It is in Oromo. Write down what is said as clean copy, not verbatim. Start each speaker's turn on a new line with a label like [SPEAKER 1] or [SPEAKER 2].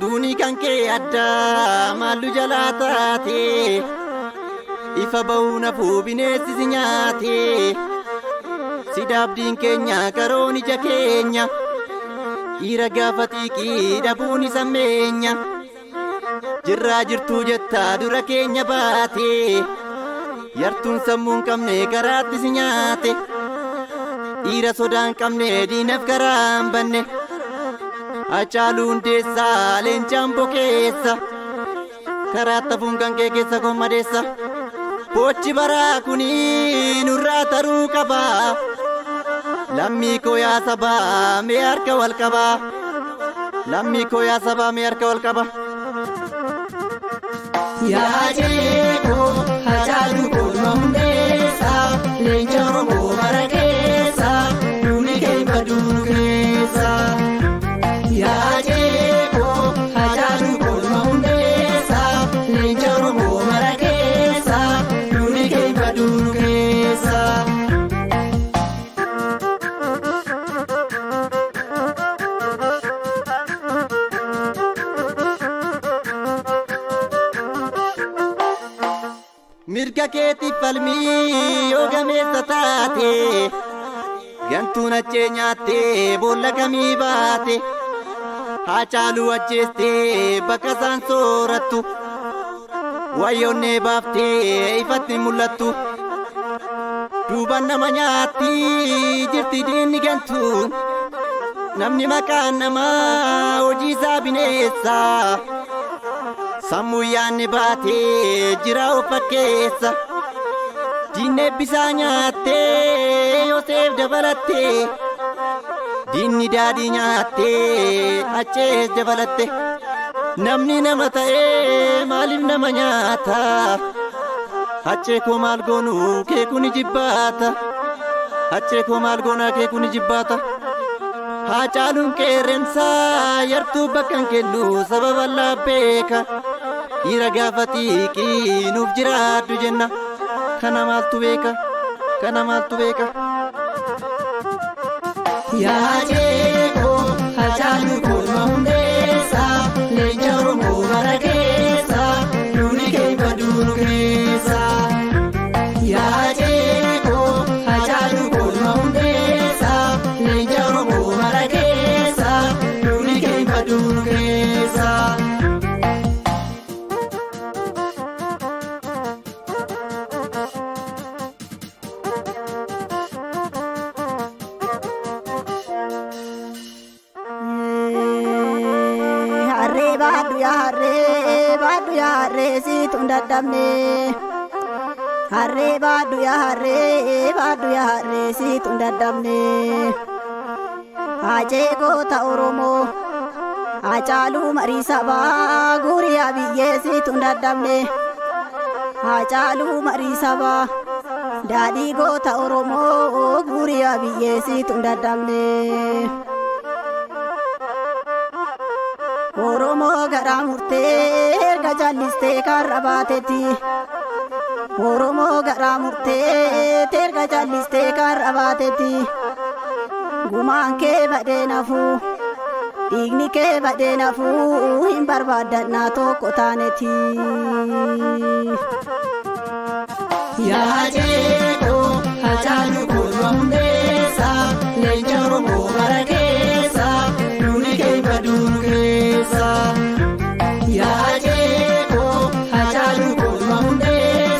[SPEAKER 1] Duuni kan kee addaa maallu jalaa taate, ifa ba'uu nafuu bineensi si nyaate. Sidaabdiin keenya karoon ija keenya, dhiira gaafa xiiqii dhabuun isa meenya. Jirraa jirtuu jettaa dura keenya baate, yartuun sammuu hin qabne karaatti si nyaate. Dhiira sodaa hin qabne diinaf karaa hin banne. Hacaaluu Hundeessaa leencaan bokeessa, karaa tafuun kan kee keessa kommadeessa. Bochi baraa kuni nurraa taruu qaba. Lammii koo yaa sabaa mee harka wal qabaa. Lammii koo yaa sabaa mee harka wal qaba. Yaa jeekoo Hacaaluu Korma Hundeessaa, leenca Oromoo bara keessa, duuni kee baduu keessa. Yaa jeekoo Hacaaluu Korma Hundeessaa, leenca Oromoo bara keessa, duuni kee baduu keessa. Mirga keetiif falmii yoo gameessa taate, gantuun achee nyaattee boolla kamii baate. Haacaaluu ajjeestee bakka isaan soorattu, wayyoonnee baaftee ifatti mul'attu. Duuban nama nyaatti jirti diinni gantu, namni maqaan namaa hojii isaa bineessa. Sammuu yaanni baatee jira of fakkeessa. Diinni eebbisaa nyaattee Yoseef dabalattee. Diinni daadhii nyaattee achees dabalatte. Namni nama ta'ee maaliif nama nyaata? Haccee koo maal goonu kee kuni jibbaata. Haccee koo maal goonaa kee kuni jibbaata. Haacaaluun qeerrensaa yartuu bakka hin kennu sababa beeka. Dhiira gaafa xiiqii nuuf jiraadhu jenna. Kana maaltu beeka? Kana maaltu beeka? Yaa jeekoo Hacaaluu Korma Hundeessaa, leenca Oromoo bara keessa, duuni kee baduu keessa. Yaa jeekoo Hacaaluu Korma Hundeessaa, leenca Oromoo bara keessa, duuni kee baduu keessa.
[SPEAKER 2] Harree baadhu yaa harree baadhu yaa harree siitu hin dadhabne. Harree baadhu yaa harree baadhu yaa harree siitu hin dadhabne. Haacee goota Oromoo, Haacaaluu marii sabaa, guuriyaa biyyee siitu hin dadhabne. Haacaaluu marii sabaa, daadhii goota Oromoo, guuriyaa biyyee siitu hin dadhabne. Oromoo garaa murtee erga jallistee karra baatetti. Oromoo garaa murtee erga jallistee karra baatetti. Gumaan kee badee nafuu, dhiigni kee badee nafuu, hin barbaaddannaa tokko taanetti.
[SPEAKER 1] Yaa jeekoo Hacaaluu Korma Hundeessaa.